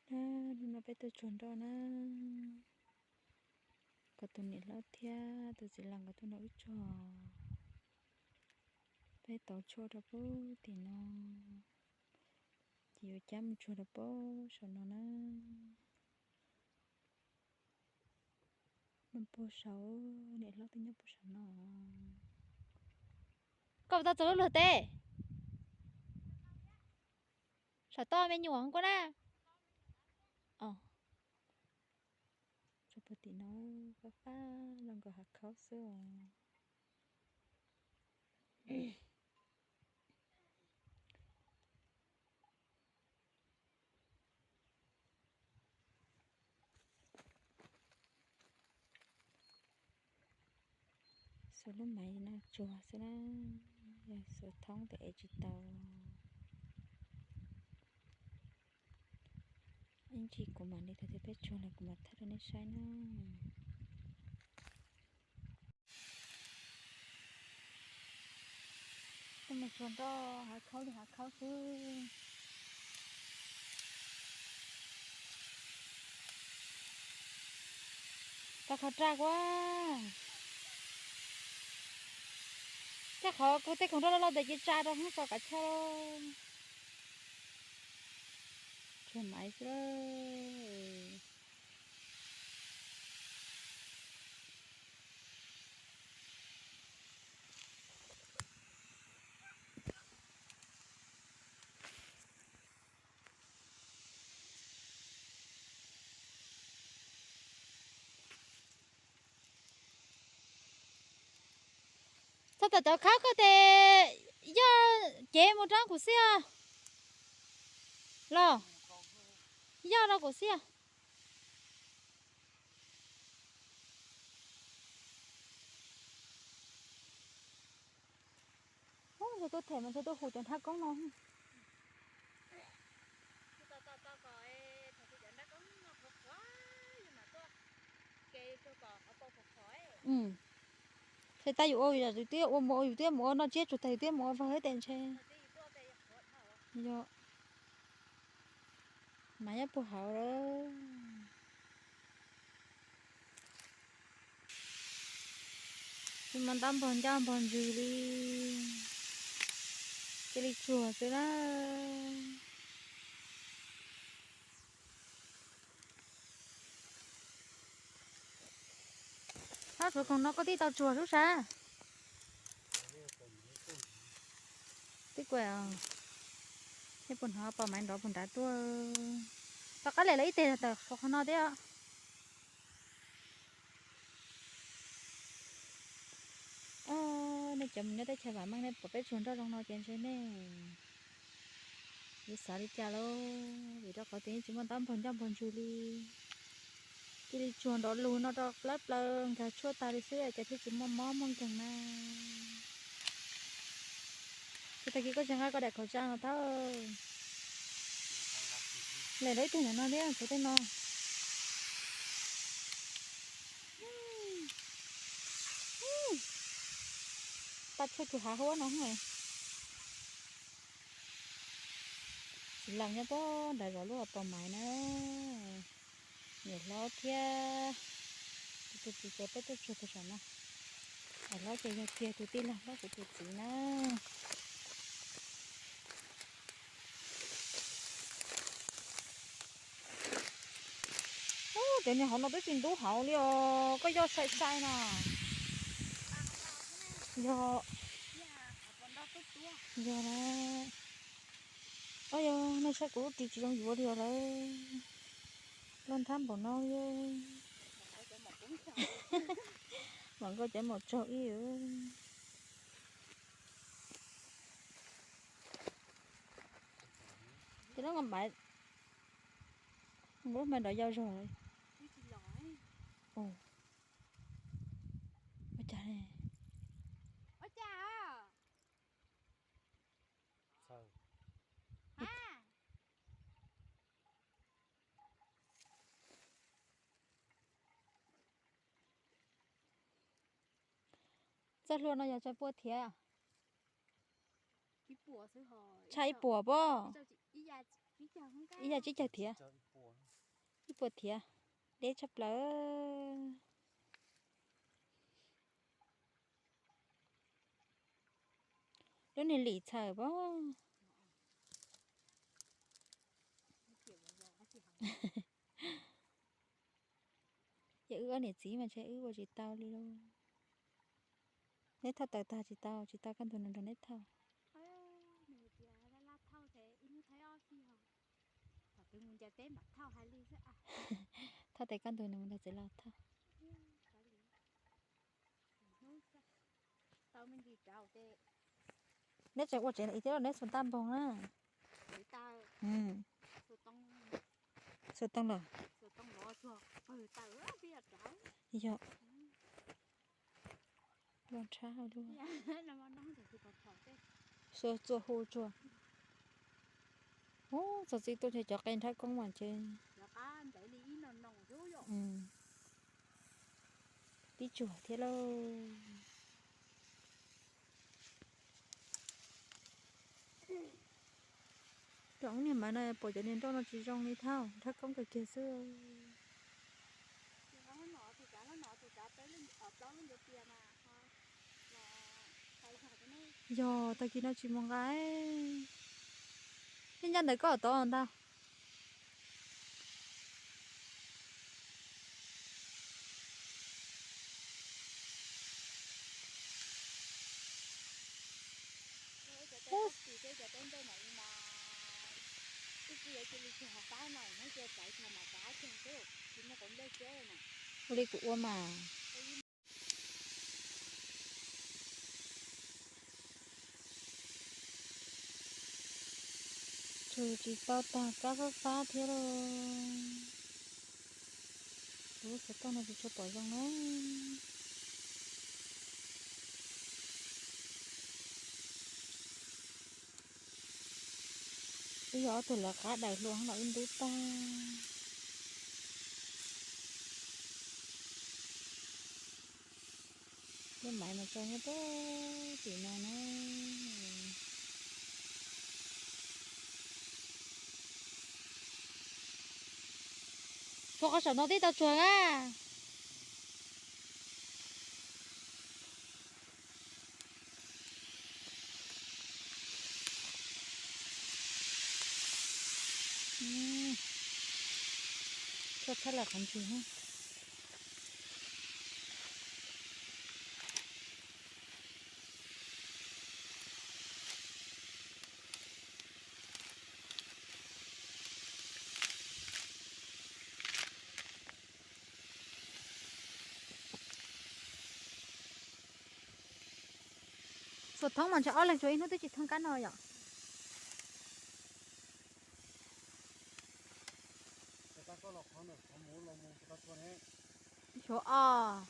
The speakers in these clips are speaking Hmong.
Na, hnub no peb tuaj tsuag nroj na, kom tus niam hlob thiab tus txiv laus nkawd tuaj nrog wb tsuag. Peb tau tshuaj rau pem tim no, ces yuav cab mus tsuag rau pem saum no na. Nyob puag saud, niam hlob twb nyob puag saum no. Koj puas tau txog lub lwg teb? Saum toj me nyuam koj na. Tsuag puag tim no, fab fab zoo nkaus hav khaub xwb os. Xuas lub maiv no tsuag xwb na, yog xuas thoob tes ev tsis tau. Ib ntsis kuv mam li thaij tias peb tsuag lawm kuv mam thaij rau nej saib na. Tuaj mus tsuag nroj hav khaub li hav khaub xwb. Tau qhov raj kuv, thiab qhov kuv tej khoom raj loj loj ntawd ces tsa rau hoob tso kav chawj. Tsuag maiv xwb. Txog tom cov khab koj tes yoj cev mus rau kuv xwb os. Los, yoj rau kuv xwb os. Ub, ntshe tuaj them mas ntshe tuaj hu cov nrab koob no. Ntshe tag yus ua yus twb ua mus ua yus twb mus ua noj tsiab tsuag tag yus twb mus ua vawg tes ntshe. Yog, mas nyob puag hauv lawm. Tsis muaj ntaub npog ncauj npog ntswg li, cia li tsuag xwb na. Hab, suav khoom no koj tib tau tsuag sub sab. Tib kuj, nej puas hnov pom maiv nrov puag nrad tuaj? Tom qab lawm ib teg tawm suav qhov no thiab. Nej cov mus nyob teb chaws vam meej nej pom peb tsuag nroj zoo no ces ntshe nej yuav xav li cas lauj? Vim rau qhov tias yeej tsis muaj ntaub npog ncauj npog ntswg li. Cia li tsuag nrov lug no rau plawv plaws nkag tshuaj tag li xwb ces thiaj tsis muaj mob muaj nkeeg na. Ces tag kis koj tsis nqa koj daim khẩu trang no thawj. Lawm rau ib teg ntawm no thiab, tshuav tej no. Paj tshuaj tsuag hav huab no. Txiv laus nyob puag nram zos lub pos maiv na, niam hlob thiab tus txiv ces peb tuaj tsuag pem saum no. Niam hlob ces yog kiag tus tij laug hlob kuv tus txiv na. Ub, cov niag hauv no twb tsis ntub hauv li os, koj yoj sai sai no. Yog, yog na. Ob, yog nej saib kuv lub ris tsis zoo yuav li os lawm. Loj nthab npaum no li. Mam nkauj cov maum tsaug ib. Ces lub nqaij, lub me nrov yau zog. Ua cas ne? Txoj hlua no yog tsawg puas thiab? Tshaj ib puas pob. Ib yam tsib caug thiab. Ib puas thiav, deb tshaj plaws. Lub niag lim txhawm pob. Yog wb ob niam txiv mas ntshe wb ua tsis tau li lauj. Neb thauj taws tag tsis tau, tsis tau kaj ntug no nrog neb thauj. Thauj tes kaj ntug no mus nrog txiv los thauj. Neb tseem ua tsev ntawm ib thiab los neb xuas ntaj npoog na? Xuas tooj los? Yog. Loj nrhab luaj. Xuas txua hu tsuag. Ub, txog txij tuaj ntshe cov qe nrhab koob mas ntshe. Tib tsuag thiab lauj. Cov niag maiv no pom cov niag nroj no tsis zoo li thauj, nrhab koob kawg kiag xwb. Yog tag kis no tsis mus nqa, yeej ncaj ntawm koj tod ntag. Ua li kuv ua mas. Tsuas tsis tau tag kab fab fab thiab lauj. Lub xov tooj no tsis tshua pom zoo na. Wb yog ob tug lawv qab daws hlua los wb ntub tag. Lub maiv mas tso nyob puag tim no na. Tshuav qhov saum no twb tau tsuag na. Tshuaj tshaj lawm qhov ntswg. Xuas thoob mas ntshe ob leeg tsuas ib hnub twb tsis thoob kab no yom. Xyov os,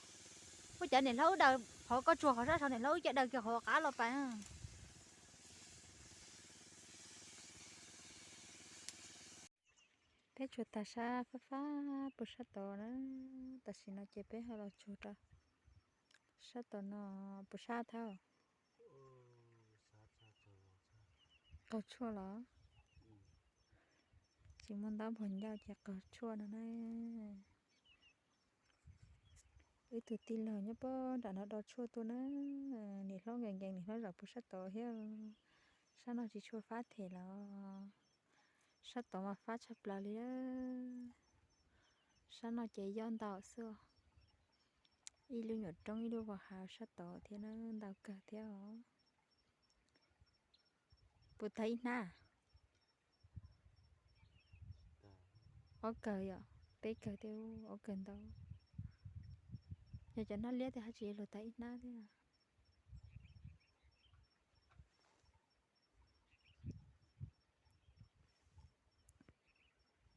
ua cas niam hlob wb daws qhov koj tsuag qhov sab saud, niam hlob wb cia daws kiag qhov qab los pais. Peb tsuas tas sab fab fab puas sab tod na, tam sim no ces peb ho los tsuag rau sab tod no puas sab thauj. Qaug tshuaj los? Tsis muaj ntaub npog ncauj ces qaug tshuaj no na. Wb tus tij laug nyob puag nram no do tshuaj tuaj na, niam hlob nkees nkees niam hlob zaum puag sab tod thiab. Sab no tsis tshua fab them los, sab tod mas fab tshaj plaws li. Sab no ces yoj ntau xwb, ib lub nyuam roob ib lub vos hav sab tod thiab na, ntau kawg thiab os. Puas tag ib hnab? Ob kawg yom, peb kawg thiab, ob kawg ntau. Yog cov hnab liab tej haj tsis luag tag ib hnab thiab.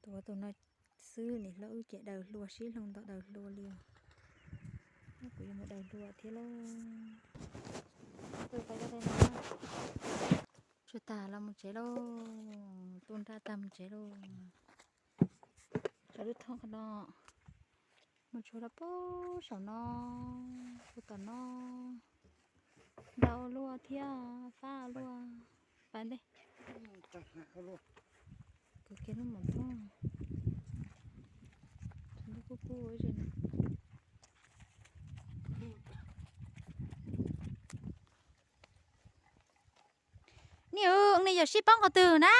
Tus tus no xwb, niam hlob wb ces daws hlua sib hloov ntawm daws hlua li os. Kuv yuav mus daws hlua thiab lauj. Tsuag tag los mus tsev lauj, tu nra tag mus tsev lauj. Tso lub thoob qhov no, mus tsuag rau puag saum no, puag tom no. Ntau luaj thiab fab luaj. Pais ntej. Kwv kiag lub mom thoob. Niam, nej yog sib paub qhov twg na?